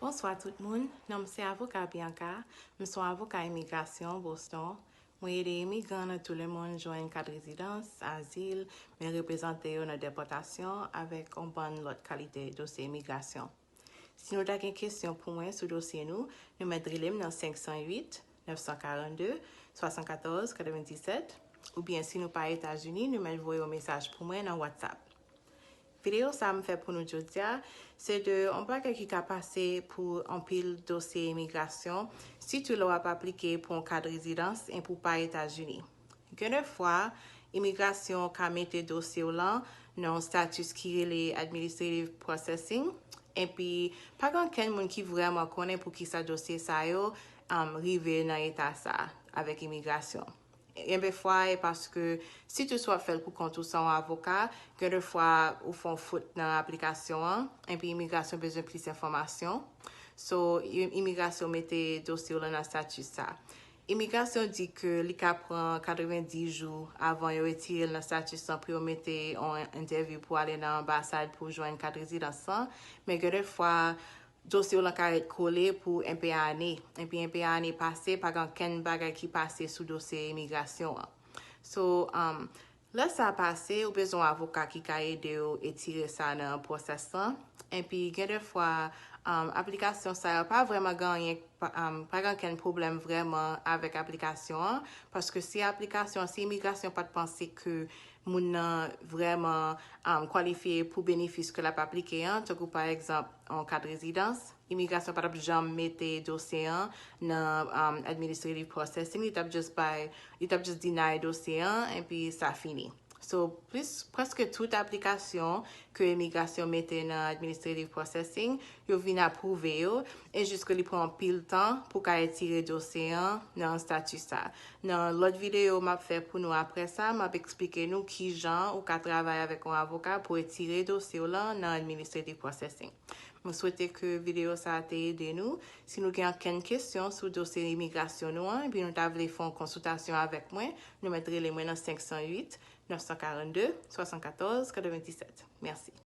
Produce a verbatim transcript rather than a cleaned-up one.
Bonswa tout moun, non m se avoka Bianca, m se yon avoka imigrasyon Boston. Mwen ede imigran nan tou lemonn jwenn kat rezidans, azil, men reprezante yo nan depòtasyon avèk yon bann lòt kalite dosye imigrasyon. Si nou ta gen kesyon pou mwen sou dosye nou, nou mèt rele m nan senk san uit, nèf san karannde, swasannkatòz, katrevenndisèt, oubyen si nou pa Etazini, nou mèt voye yon mesaj pou mwen nan WhatsApp. Videyo sa a m fè pou nou jodi a, se de yon bagay ki ka pase pou anpil dosye imigrasyon, sitou lè w ap aplike pou yon kat rezidans e pou pa Etazini. Gen de fwa, imigrasyon ka mete dosye w lan nan yon status ki rele administrative processing, epi pa gen okenn moun ki vrèman konnen poukisa dosye sa yo um, rive nan eta sa avèk imigrasyon. Gen de fwa, e paske, sitou si w ap fè l pou kont ou san yon avoka, gen de fwa ou fè yon fot nan aplikasyon an, epi imigrasyon bezwen plis enfòmasyon. So, i- imigrasyon mete dosye w lan nan status sa. Imigrasyon di ke li ka pran katrevenndis jou avan yo retire l nan status lan pou yo mete yon entèvyou pou ale nan anbasad pou jwenn kat rezidans lan. Men gen de fwa, dosye w lan ka ret kole pou enpe ane. Epi enpe ane pase, pa gen okenn bagay ki pase sou dosye imigrasyon an. So, um, lè sa pase, ou bezwen yon avoka ki ka ede w etire sa nan pwosès lan. Epi gen de fwa, um, aplikasyon sa yo pa vrèman gen anyen, pa, um, pa gen okenn pwoblèm vrèman avèk aplikasyon an. Paske si aplikasyon, si imigrasyon pa t panse ke moun nan vrèman um, kwalifye pou benefis ke l ap aplike an, tankou pa egzanp, yon kat rezidans, imigrasyon pa t ap janm mete dosye an nan um, administrative processing, li t ap just bay, li t ap just deny dosye an, epi sa fini. So, plis, prèske tout aplikasyon ke imigrasyon mete nan administrative processing, yo vin apwouve yo, e jis ke li pran anpil tan pou ka etire dosye an nan stati sa. Nan lòt videyo m ap fè pou nou apre sa, m ap eksplike nou kijan ou ka travay avèk yon avoka pou etire dosye w lan nan administrative processing. Mwen swete ke videyo sa a te ede nou. Si nou gen ankenn kesyon sou dosye imigrasyon nou an, epi nou ta vle fè yon konsiltasyon avèk mwen, nou mèt rele mwen nan senk san uit, nèf san karannde, swasannkatòz, katrevenndisèt. Mèsi.